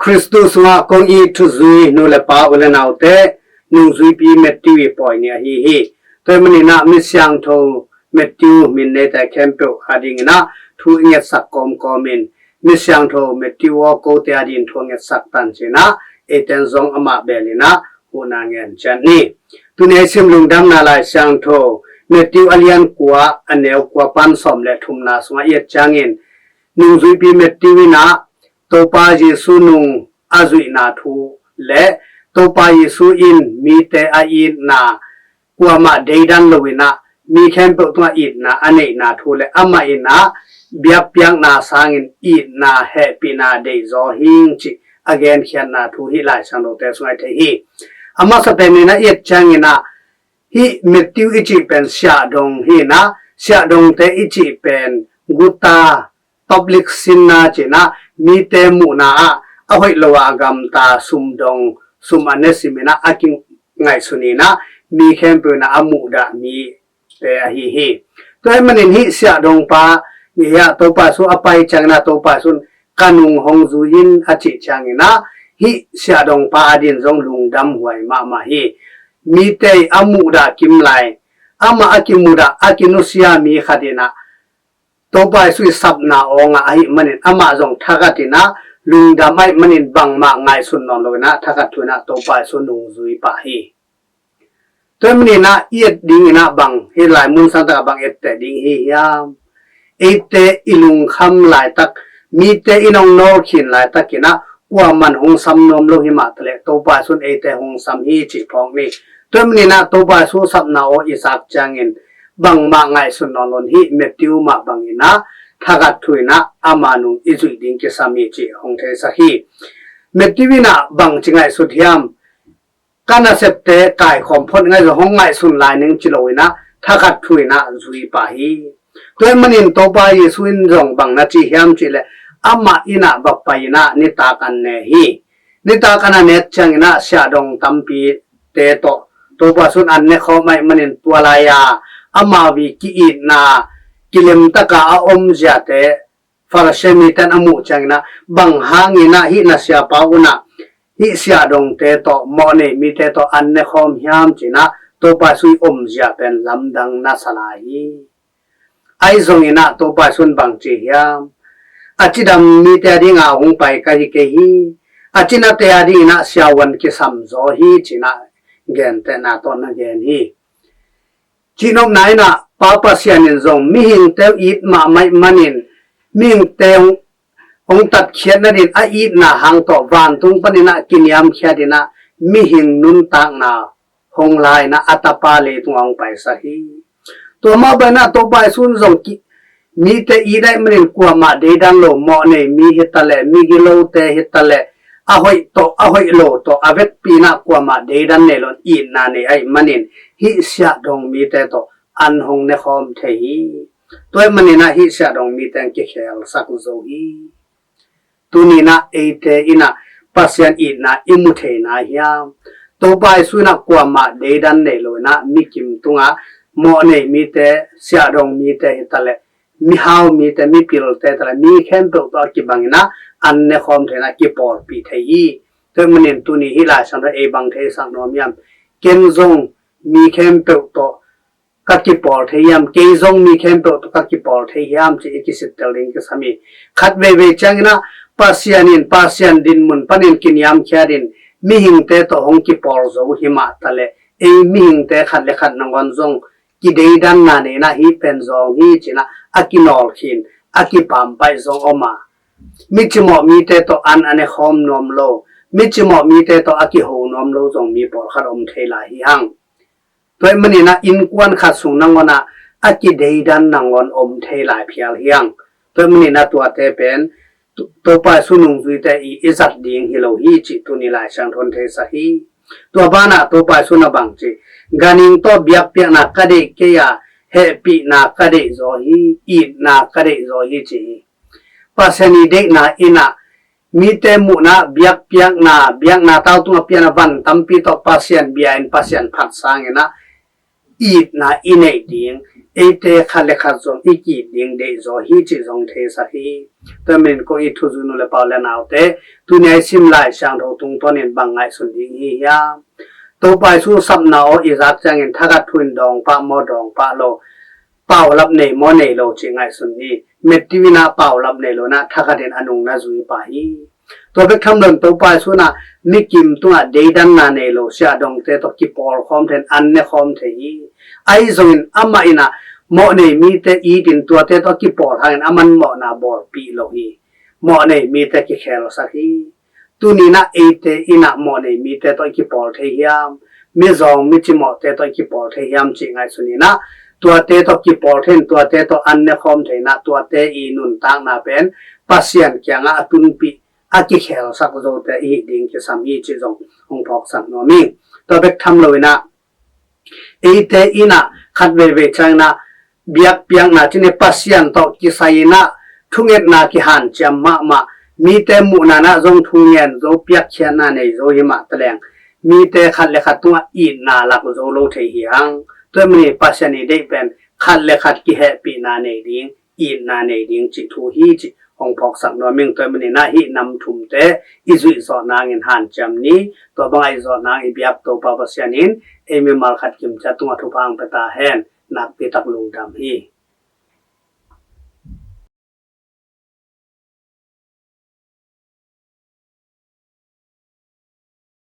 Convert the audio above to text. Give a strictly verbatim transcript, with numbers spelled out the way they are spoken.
Khristu sungah kong it thuzui nu le pa, u le naute, nungzuipi Matthew i pawi ni ahi hi. Tua ahih manin ah mi siangtho Matthew min neite khempeuh adingin ah thu i ngetsak kawmkawm in, mi siangtho Matthew aw, kote adingin thu a ngetsak tan ci-in ah, eite in zong amah bel in ah huhna ngen ciat ni. Tuni a i sim Lungdamna Lai Siangtho Matthew a lian kua, a neu kua pan sawm le thumna sungah i et ciangin, nungzuipi Matthew in ah Topa Jesu nung a zuihna thu le Topa Jesu in mite a itna kuamah deidan lo in ah, mi khempeuh tungah itna a neihna thu le amah in ah biakpiakna sangin itna hehpihna deihzaw hi ing cih a genkhiatna thu hih Lai Siangthote sungah i thei hi. A masa pen in ah i et ciangin ah, hih Matthew i cih pen siahdong hi in ah, siahdongte i cih pen guta, public sinna ci-in ah, mite muhna ah a hoih lo a gamta sumdong, sum a ne sim in ah a kingaihsun in ah, mi khempeuh in ah a muhdah mite ahi hi. Tua ahih manin hih siahdongpa, hih ah Topa Jesu a pai ciangin ah, Topa Jesu in ka nung hong zui in a cih ciangin ah, hih siahdongpa adingin zong lungdamhuai mahmah hi. Mite a muhdah kim lai, amah a kimuhdah, a kinusia mi khat in ah Topa Jesu i sapna aw ngah ahih manin amah zong thakhat in ah lungdam ahih manin bangmah ngaihsun nawn lo in ah thakhat thu in ah Topa Jesu nungzui pah hi. Tua ahih manin ah i et ding in ah bang, hih lai mun sangtak ah bang etteh ding hi hiam? Eite i lungkham laitak, mite in hong nawlkhin laitak in ah kuaman hong sam nuam lo hi mah taleh Topa Jesu in eite hong sam hi cih phawk ni. Tua ahih manin ah Topa Jesu sapna aw i zak ciangin bangmah ngaihsun nawn lo in, hih Matthew mah bangin ah thakhat thu in ah ama nung i zuih ding kisam hi cih hong theisak hi. Matthew in ah bang ci ngaihsut hiam? Ka nasepte kaikhawm phot ngai zong hong ngaihsun lai ning ci lo in ah thakhat thu in ah zui pah hi. Tua ahih manin Topa Jesu in zong bang na ci hiam cih leh, amah inn ah va pai in ah nitak an ne hi. Nitak an a ne ciangin ah siahdong tampite tawh Topa Jesu in an ne khawm ahih manin, tua lai-a amau i ki-itna kilemtak a a omziate Farasi mite in a muh ciangin ah, bang hangin ah hih na siapa un ah hih siahdongte tawh, mawhnei mite tawh an ne khawm hiam ci-in ah Topa Jesu i omzia pen lamdang na sa lai hi. Ahi zongin ah Topa Jesu in bang ci hiam? A cidam mite ading a hong pai ka hi kei hi. A cinate adingin ah siavuan kisam zaw hi ci-in ah gentehna tawh na gen hi. Cihnopna in ah Pa Pasian in zong mihingte uh it mahmah ahih manin, mihingte hong, hong tatkhiat nadingin a itna hang tawh vantung panin ah kiniamkhiat in ah mihing nuntakna hong la in ah a Tapa leitung ah hong paisak hi. Tua mah bangin ah Topa Jesu in zong ki, mite it ahih manin kuamah deidan lo, mawhnei mi hi taleh, migilote hi taleh, a hoih tawh, a hoih lo tawh, a vekpi in ah kuamah deidan nei lo in itna nei ahih manin, hih siahdong mite tawh an hong ne khawm thei hi. Tua ahih manin ah hih siahdong mite in kikhelsak zo hi. Tuni in ah eite in ah Pasian itna i mu thei nai hiam? Topa Jesu in ah kuamah deidan nei lo in ah mi kim tungah, mawhnei mite, siahdong mite hi taleh, mihau mite, mipilte hi taleh, mi khempeuh tawh a kibang in ah an ne khawm thei in ah kipawlpih thei hi. Tua ahih manin tuni hih Lai Siangtho in ei bang theisak nuam hiam? Ken zong mi khempeuh tawh ka kipawl thei hiam? Kei zong mi khempeuh tawh ka kipawl thei hiam cih i kisittel ding kisam hi. Khat veivei ciangin ah Pasian in, Pasian dinmun panin kiniamkhiat in mihingte tawh hong kipawl zo hi mah taleh, ei mihingte khat le khat nangawn zong kideidanna nei in ah hih pen zawng hi ci-in ah a kinawlkhin, a kipampaih zong om a, mi cimawh mite tawh an a ne khawm nuam lo, mi cimawh mite tawh a kiho nuam lo zong mi pawlkhat om thei lai hi hang. Tua ahih manin ah innkuan khat sung nangawn ah a kideidan nangawn om thei lai phial hi hang. Tua ahih manin ah tuate pen To-, Topa Jesu nungzuite i, i zat ding hi lo hi cih tuni Lai Siangtho in theisak hi. Tua banah Topa Jesu in ah bang ci? Ganhing tawh biakpiakna ka deih kei a, hehpihna ka deih zaw hi, itna ka deih zaw hi ci hi. Pasian i deihna in ah mite muhna, biakpiakna, biakna tau tungah piakna van tampi tawh Pasian bia in Pasian phat sangin ah itna i neih ding, eite khat le khat zong i ki-it ding deihzaw hi cih zong theisak hi. Tua manin kong it thuzui nu le pa u le naute, tuni a i sim Lai Siangtho tungtawnin bang ngaihsun ding hi hiam? Topa Jesu sapna aw i zak ciangin thakhat thu in dawng pah maw dawng pah lo, paulap nei maw nei lo cih ngaihsun hi. Matthew in ah paulap nei lo in ah thakhat in a nung na zui pah hi. Tua bek tham lo in Topa Jesu in ah mikim tungah deidanna nei lo, siahdongte tawh kipawl khawm thei in, an ne khawm thei hi. Ahi zongin amah in ah mawh nei mite it in tuate tawh kipawl hangin aman mawhna bawlpih lo hi. Mawh nei mite kikhelsak hi. Tuni in ah eite in ah mawh nei mite tawh i kipawl thei hiam? Mizawng micimawhte tawh i kipawl thei hiam cih ngaihsun in ah, tuate tawh kipawl thei in, tuate tawh an ne khawm thei in ah, tuate i nuntakna pen Pasian kiangah a tunpih, a kikhelsak zote i hih ding kisam hi cih zong hong phawksak nuam ing. Tua bek tham lo in ah, eite in ah khat veivei ciangin ah biakpiakna cih ni, Pasian tawh kisai in ah thungetna kihanciam mahmah, mite muhna in ah zong thu ngen zo, piakkhiatna nei zo hi mah taleng, mite khat le khat tungah itna lak zo lo thei hi hang. Tua manin Pasian i deih pen khat le khat kihehpihna nei ding, itna nei ding cih thu hi cih hong phawksak nuam ing. Tua manin ah hih nam thumte i zuih zawh nangin hanciam ni. Tua bangah i zuih zawh nang i biak Topa Pasian in ei mimal khat kimciat tungah thupha hong pia ta hen. Nakpi tak lungdam hi.